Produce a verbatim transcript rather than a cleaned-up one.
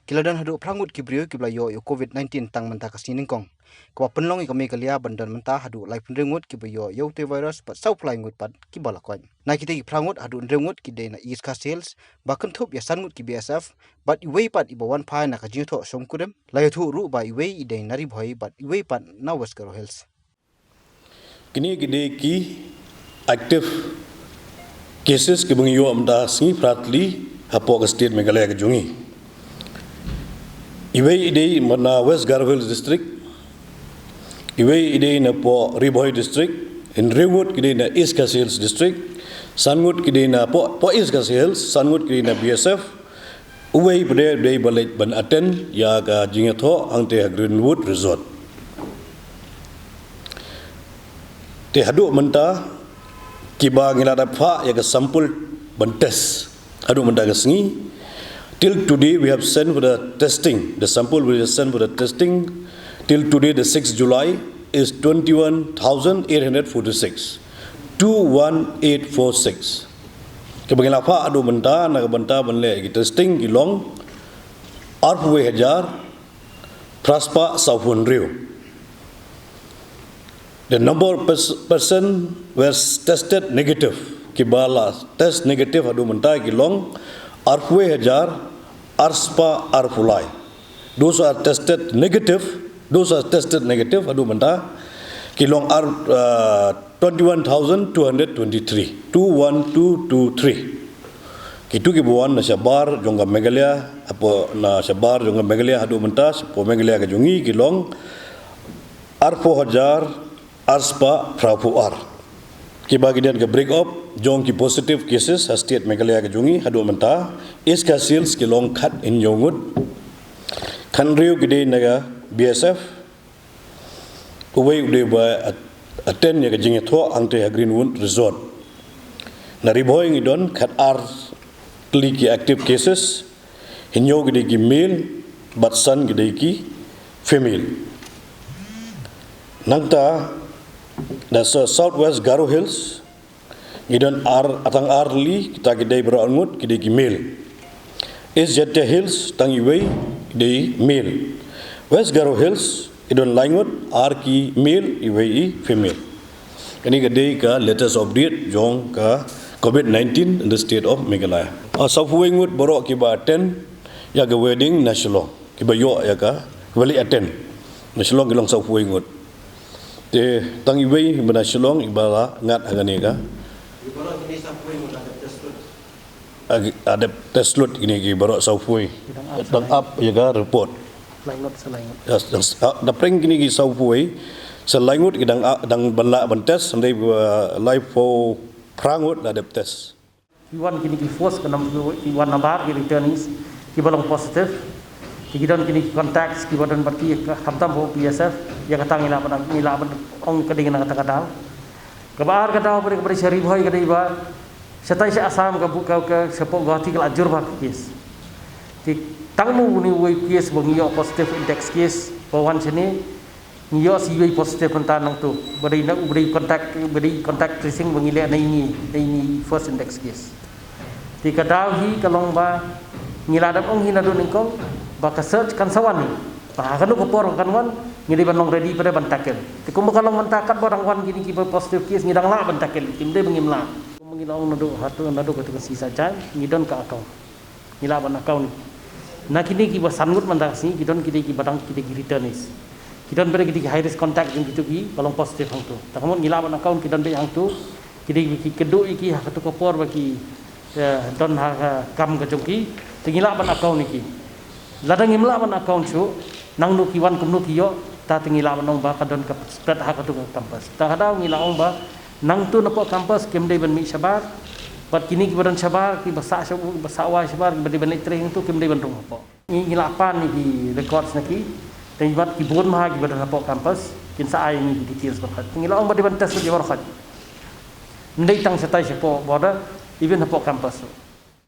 Ki la don haduh phra ngut ki briew kiba la ïoh ïa u covid nineteen tang mynta ka sngi nyngkong, kaba pynlong ïa ka Meghalaya ban don mynta haduh laiphew hynriew ngut kiba ïoh ïa utei u virus bad sawphew lai ngut pat kiba la koit. Na kitei ki phra ngut, haduh hynriew ngut ki dei na East Khasi Hills, ba kynthup ïa san ngut ki B S F bad iwei pat iba wan phai na ka jingïathoh shongkurim. La ïathuh ruh ba iwei i dei na Ri Bhoi bad iwei pat na West Garo Hills. Kine ki dei ki active cases kiba ngi ïoh mynta ka sngi phra tylli hapoh ka state Meghalaya ka jong ngi. Iwei i dei na West Garo Hills District, iwei i dei napoh Ri Bhoi District, hynriew ngut ki dei na East Khasi Hills District, san ngut ki dei napoh, poh East Khasi Hills, san ngut ki dei na B S F, uwei pat u dei ba leit ban attend ïa ka jingïathoh hangtei ha Greenwood Resort. Te haduh mynta kiba ngi la dep phah ïa ka sample ban test haduh mynta ka sngi. Till today we have sent for the testing. The sample we have sent for the testing till today, the sixth July, is twenty-one thousand eight hundred forty-six. Two one eight four six. Kiba ngi la phah haduh mynta na ka bynta ban leh ki testing ki long arphew hajar phra spah sawphew hynriew. The number of pers-, person were tested negative, kiba la test negative haduh mynta ki long arphew hajar ar spah arphew lai. Those are tested negative, those are tested negative haduh mynta ki long ar, uh, twenty-one thousand two hundred twenty-three, two one two two three. Kitu kiba wan na shabar jong ka Meghalaya, hapoh na shabar jong ka Meghalaya haduh mynta shapoh Meghalaya ka jong ngi ki long arphew hajar ar spah phraphew ar. Kiba ki don ka break up jong ki positive cases ha state Meghalaya ka jong ngi haduh mynta, East Khasi Hills ki long khathynñiew ngut. Khathynriew ki dei na ka B S F, uwei u dei ba at-, attend ïa ka jingïathoh hangtei ha Greenwood Resort. Na Ri Bhoi ngi don khatar tylli ki active cases, hynñiew ki dei ki male bad san ki dei ki female. Nangta na South West Garo Hills ngi don ar, tang ar tylli, kita ki dei baroh arngut ki dei ki male. East Jaintia Hills tang iwei i dei male. West Garo Hills i don lai ngut, ar ki male, iwei i female. Kane ka dei ka latest update jong ka covid nineteen in the state of Meghalaya. Ah, sawphew wei ngut baroh kiba attend ïa ka wedding na Shillong, kiba ïoh ïa ka, kiba leit attend na Shillong ki long sawphew wei ngut. Te tang iwei ba na Shillong iba la ngat ha kane ka. Ag-, la dep test lut kine ki baroh sawphew wei. Dang ap ïa ka report. Lai ngut sa lai ngut. Yes, dang s-, ah, da pyrshang kine ki sawphew wei, sa lai ngut ki dang ap, dang ban lah ban test, hynrei, uh, laiphew phra ngut la dep test. Ki wan kine ki first, ka nam ki wan nabar ki returnees kiba long positive. Ki don kine ki contacts kiba don bad ki, khamtam hapoh B S F, ïa kata ngi lah ban, ngi lah ban ong ka dei na kata ka daw. Kaba ar ka daw ba dei, kaba dei sha Ri Bhoi ka dei ba shatai sha Assam ka bu-, ka, ka shapoh Guwahati ka la jur bha ka case. Te tang mo une uwei u case ba ngi ïoh positive index case ba wan shane, ngi ïoh shi wei positive mynta nangtu. Ba dei na u, ba dei contact, ba dei contact tracing ba ngi leh na ini, na ini first index case. Te ka daw hi ka long ba ngi la dep ong hi naduh nyngkong ba ka surge kan sa wan hi. Ba ha kano ka por kan wan, ngi dei ban long ready pat ban tackle. Te kumba ka long mynta katba dang wan kine kiba positive case ngi dang lah ban tackle, kim dei ba ngim lah. Kumba ngi la ong naduh hato, naduh katu ka sngi Saitjaiñ, ngi don ka account. Ngi lah ban account. Na kine kiba san ngut mynta ka sngi, ki don ki dei kiba dang, ki dei ki returnees. Ki don bad ki dei ki high risk contact jong kitu kiba long positive hangtu. Te ka mut ngi lah ban account ki don bad hangtu. Ki dei ki kynduh ïa ki ha katu ka por ba ki, eh, don ha, ha kam ka jong ki, te ngi lah ban account ïa ki. Lada ngim lah ban account shuh, nangno ki wan kumno ki ïoh, ta te ngi lah ban ong ba ka don ka spread ha katu ka campus. Ta ka daw ngi la ong ba nangtu napoh campus kim dei ban mih shabar, bad kine kiba don shabar, kiba sah sha-, ba sah wai shabar, kiba dei ban leit trei hangtu kim dei ban rung hapoh. Ngi, ngi la pan ïa ki records na ki, te bad ki bun bha kiba don hapoh campus kin sa ai ïa ngi ki details baroh khoit. Ngi la ong ba dei ban test ïa baroh khoit. Ym dei tang shatai shapoh border, even hapoh campus.